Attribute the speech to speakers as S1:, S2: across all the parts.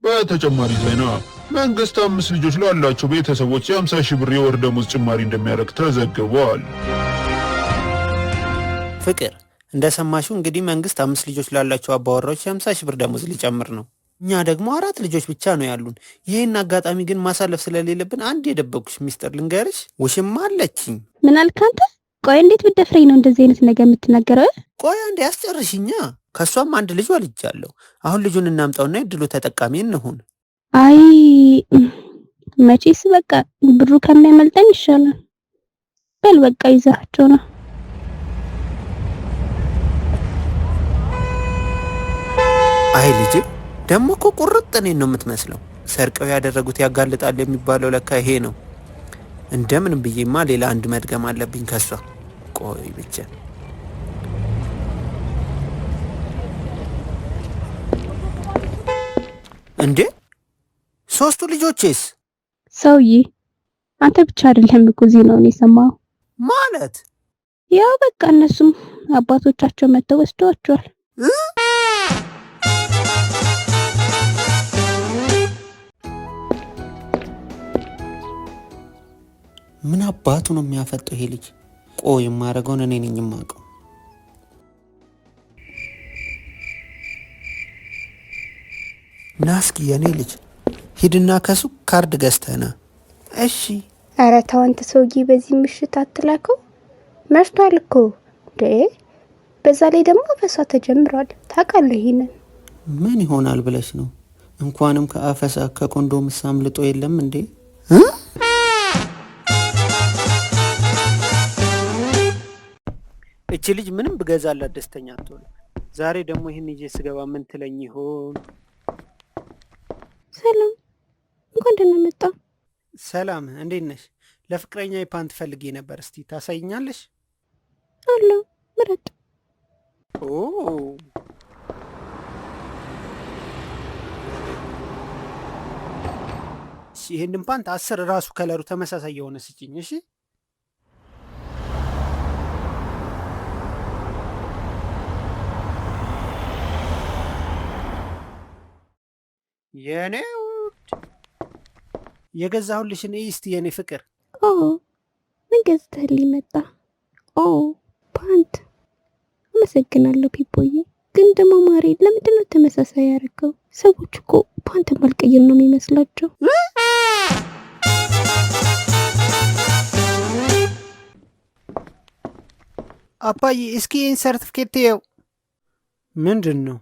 S1: በተጨማሪ ዜና መንግስት 5 ልጆች ላላቸው ቤተሰቦች የ50 ሺህ ብር የወር ደመወዝ ጭማሪ እንደሚያደርግ ተዘግቧል።
S2: ፍቅር እንደሰማሽው እንግዲህ መንግስት 5 ልጆች ላላቸው አባወራዎች የ50 ሺህ ብር ደመወዝ ሊጨምር ነው። እኛ ደግሞ 4 ልጆች ብቻ ነው ያሉን። ይሄን አጋጣሚ ግን ማሳለፍ ስለሌለብን አንድ የደበቅኩሽ ሚስጥር ልንገርሽ። ውሽማ አለችኝ።
S3: ምን አልክ አንተ? ቆይ እንዴት ብትደፍረኝ ነው እንደዚህ አይነት ነገር የምትናገረው?
S2: ቆይ አንዴ አስጨርሽኛ። ከሷም አንድ ልጅ ወልጃለሁ። አሁን ልጁን እናምጣውና የድሉ ተጠቃሚ እንሁን።
S3: አይ መቼስ በቃ ብሩ ከሚያመልጠን ይሻላል። በል በቃ ይዛቸው ነው።
S2: አይ ልጄ ደግሞ እኮ ቁርጥ እኔን ነው የምትመስለው። ሰርቀው ያደረጉት ያጋልጣል የሚባለው ለካ ይሄ ነው። እንደምንም ብዬማ ሌላ አንድ መድገም አለብኝ ከሷ። ቆይ ብቻ እንዴ 3ቱ ልጆቼስ?
S3: ሰውዬ አንተ ብቻ አይደለም እኮ ዜናውን የሰማኸው።
S2: ማለት
S3: ያው በቃ እነሱም አባቶቻቸው መጥተው ወስደዋቸዋል።
S2: ምን አባቱ ነው የሚያፈጠው ይሄ ልጅ? ቆይ የማደርገውን እኔ ነኝ የማውቀው። ናስኪ የኔ ልጅ ሂድና ከሱቅ ካርድ ገዝተህ ና። እሺ።
S3: ኧረ ተው አንተ ሰውዬ፣ በዚህ ምሽት አትላከው። መሽቷል እኮ እንዴ። በዛ ላይ ደግሞ አፈሳ ተጀምሯል። ታውቃለህ ይሄንን።
S2: ምን ይሆናል ብለሽ ነው? እንኳንም ከአፈሳ ከኮንዶም አምልጦ የለም እንዴ? እቺ ልጅ ምንም ብገዛላት ደስተኛ አትሆንም። ዛሬ ደግሞ ይሄን ይዤ ስገባ ምን ትለኝ ይሆን?
S3: ሰላም፣ እንኳን ደህና መጣ።
S2: ሰላም፣ እንዴት ነሽ? ለፍቅረኛ ፓንት ፈልጌ ነበር። እስቲ ታሳይኛለሽ?
S3: አሎ፣ ምረጥ።
S2: ኦ እሺ፣ ይሄንን ፓንት 10 ራሱ ከለሩ ተመሳሳይ የሆነ ስጪኝ። እሺ። የኔ ውድ የገዛሁልሽን እይ እስቲ የኔ ፍቅር።
S3: ኦ ምን ገዝተህልኝ መጣ? ኦ ፓንት። አመሰግናለሁ ፒፖዬ። ግን ደግሞ ማሬ ለምንድን ነው ተመሳሳይ ያደረገው? ሰዎች እኮ ፓንት ማልቀይር ነው የሚመስላቸው።
S2: አባዬ እስኪ ይሄን ሰርቲፊኬት እየው። ምንድን ነው?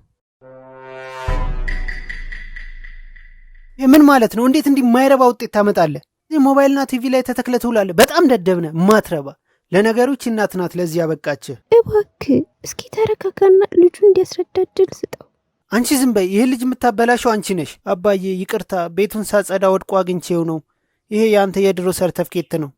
S2: ምን ማለት ነው? እንዴት እንዲህ የማይረባ ውጤት ታመጣለህ? ሞባይልና ቲቪ ላይ ተተክለህ ትውላለህ። በጣም ደደብ ነህ፣ ማትረባ። ለነገሩ ይህች እናት ናት ለዚህ ያበቃችህ።
S3: እባክህ እስኪ ተረጋጋና ልጁ እንዲያስረዳ እድል ስጠው።
S2: አንቺ ዝም በይ። ይሄ ልጅ የምታበላሸው አንቺ ነሽ። አባዬ ይቅርታ፣ ቤቱን ሳጸዳ ወድቆ አግኝቼው ነው። ይሄ ያንተ የድሮ ሰርተፍኬት ነው።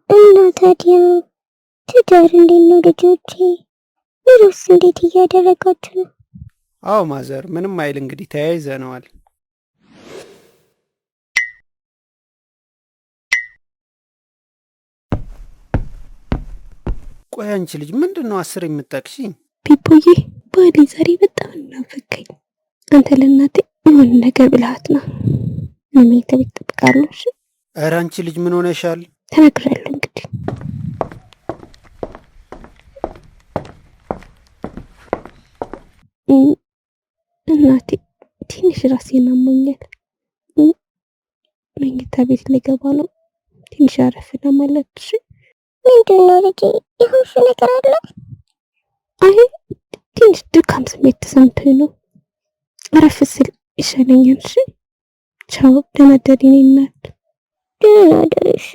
S3: እና ታዲያ ትዳር እንዴት ነው ልጆቼ? ኑሮስ እንዴት እያደረጋችሁ ነው?
S2: አዎ ማዘር፣ ምንም አይል እንግዲህ ተያይዘነዋል። ቆይ አንቺ ልጅ ምንድነው 10 የምትጠቅሺኝ?
S3: ፒፖዬ ባሌ ዛሬ በጣም እናፈቀኝ። አንተ ለእናቴ የሆነ ነገር ብልሃት ነው። እኔ ከቤት እጠብቃለሁ። እሺ?
S2: ኧረ አንቺ ልጅ ምን ሆነሻል?
S3: ተናግሬያለሁ እንግዲህ። እናቴ ትንሽ ራሴን አሞኛል። መኝታ ቤት ልገባ ነው። ትንሽ አረፍ ለማለት። እሺ? ምንድነው ልጄ? የሆንሽው ነገር አለ? አይ ትንሽ ድካም ስሜት ተሰምቶኝ ነው። አረፍ ስል ይሻለኛል። እሺ? ቻው፣ ደህና እደሪ የኔ እናት። ደህና እደሪ። እሺ።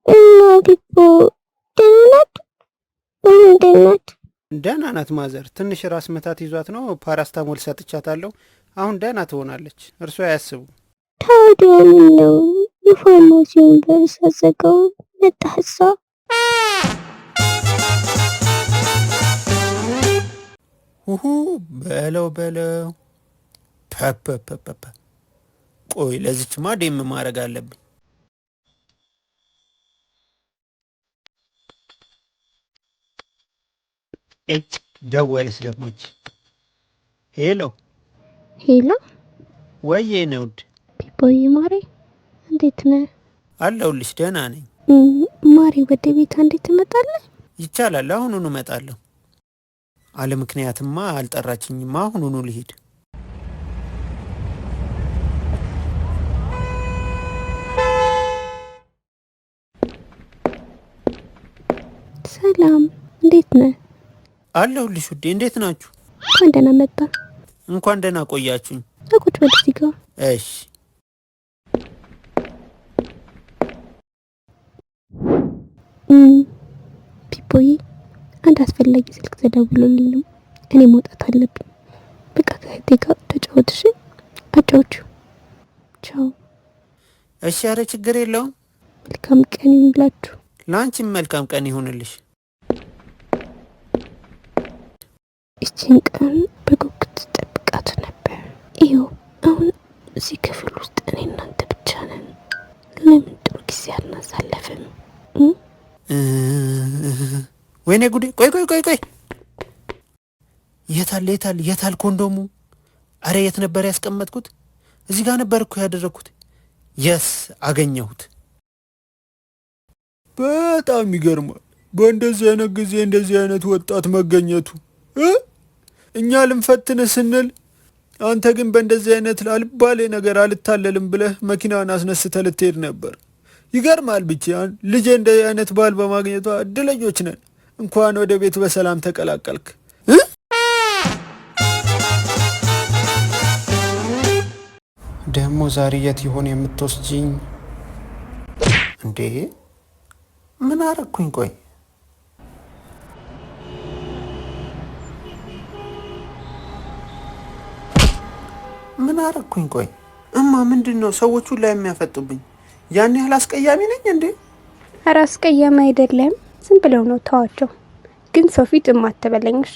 S3: እና ፒፖ ደህና ናት? ምንድን ናት?
S2: ደህና ናት ማዘር። ትንሽ ራስ ምታት ይዟት ነው። ፓራስታሞል ሰጥቻታለሁ። አሁን ደህና ትሆናለች። እርሶ አያስቡ።
S3: ታዲያ ምን ነው የፋርማሲውን በር ሳዘጋው መጣህሳ?
S2: ሁሁ በለው በለው። ፐፐፐፐ ቆይ ለዚችማ DM ማድረግ አለብኝ። እጭ ደወለች ደግሞ። ሄሎ።
S3: ሄሎ።
S2: ወዬ ነው ውድ።
S3: ፒፖዬ ማሬ፣ እንዴት ነህ?
S2: አለሁልሽ፣ ደህና ነኝ።
S3: ማሬ፣ ወደ ቤት እንዴት ትመጣለህ?
S2: ይቻላል፣ አሁኑኑ እመጣለሁ። አለ ምክንያትማ አልጠራችኝማ። አሁኑኑ ልሂድ።
S3: ሰላም፣ እንዴት ነህ?
S2: አለሁልሽ ውዴ፣ እንዴት ናችሁ?
S3: እንኳን ደህና መጣ።
S2: እንኳን ደህና ቆያችሁኝ።
S3: ቁጭ በል እዚህ ጋር።
S2: እሺ።
S3: ፒፖዬ፣ አንድ አስፈላጊ ስልክ ተደውሎልኝ ነው። እኔ መውጣት አለብኝ። በቃ ከእህቴ ጋር ተጫወት እሺ? አጫውቺው። ቻው።
S2: እሺ፣ ኧረ ችግር የለውም።
S3: መልካም ቀን ይሁንላችሁ።
S2: ለአንቺም መልካም ቀን ይሁንልሽ።
S3: ይችን ቀን በጉጉት ጠብቃት ነበር። ይኸው አሁን እዚህ ክፍል ውስጥ እኔ እናንተ ብቻ ነን። ለምን ጥሩ ጊዜ አናሳለፍም?
S2: ወይኔ ጉዴ! ቆይ ቆይ ቆይ ቆይ፣ የታል የታል የታል ኮንዶሙ? አረ የት ነበር ያስቀመጥኩት? እዚህ ጋር ነበር እኮ ያደረግኩት። Yes፣ አገኘሁት።
S1: በጣም ይገርማል። በእንደዚህ አይነት ጊዜ እንደዚህ አይነት ወጣት መገኘቱ። እኛ ልንፈትን ስንል አንተ ግን በእንደዚህ አይነት አልባሌ ነገር አልታለልም ብለህ መኪናን አስነስተህ ልትሄድ ነበር። ይገርማል። ብቻ ልጄ እንደዚህ አይነት ባል በማግኘቷ እድለኞች ነን። እንኳን ወደ ቤት በሰላም ተቀላቀልክ።
S2: ደግሞ ዛሬ የት ይሆን የምትወስጂኝ? እንዴ፣ ምን አረግኩኝ? ቆይ፣ ምን አረግኩኝ? ቆይ እማ፣ ምንድን ነው ሰዎቹ ላይ የሚያፈጡብኝ? ያን ያህል አስቀያሚ ነኝ እንዴ?
S3: ኧረ አስቀያሚ አይደለም፣ ዝም ብለው ነው፣ ተዋቸው። ግን ሰው ፊት እማ አትበለኝ እሺ?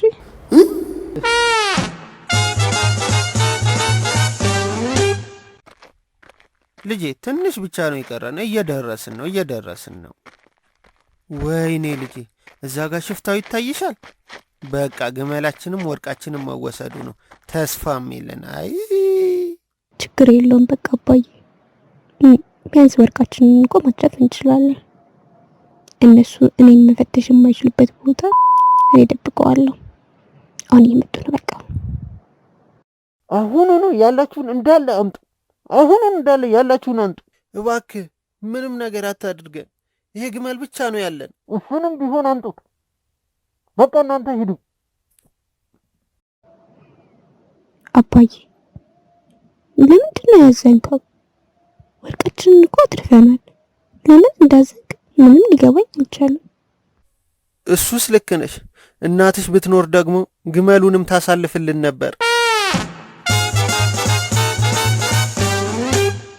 S2: ልጄ፣ ትንሽ ብቻ ነው የቀረን። እየደረስን ነው፣ እየደረስን ነው። ወይኔ ልጄ፣ እዛ ጋር ሽፍታው ይታይሻል። በቃ ግመላችንም ወርቃችንም መወሰዱ ነው። ተስፋም የለን። አይ።
S3: ችግር የለውም በቃ አባዬ፣ ቢያንስ ወርቃችንን እንኳ ማትረፍ እንችላለን። እነሱ እኔን መፈተሽ የማይችሉበት ቦታ እኔ ደብቀዋለሁ። አሁን እየመጡ ነው። በቃ።
S2: አሁኑኑ ያላችሁን እንዳለ አምጡ። አሁኑን እንዳለ ያላችሁን አምጡ። እባክህ ምንም ነገር አታድርገን። ይሄ ግመል ብቻ ነው ያለን። እሱንም ቢሆን አምጡት። በቃ እናንተ ሂዱ።
S3: አባዬ፣ ለምንድን ነው ያዘንከው? ወርቃችንን እኮ አትርፈናል። ለምን እንዳዘንክ ምንም ሊገባኝ አልቻለም።
S2: እሱስ ልክ ነሽ። እናትሽ ብትኖር ደግሞ ግመሉንም ታሳልፍልን ነበር።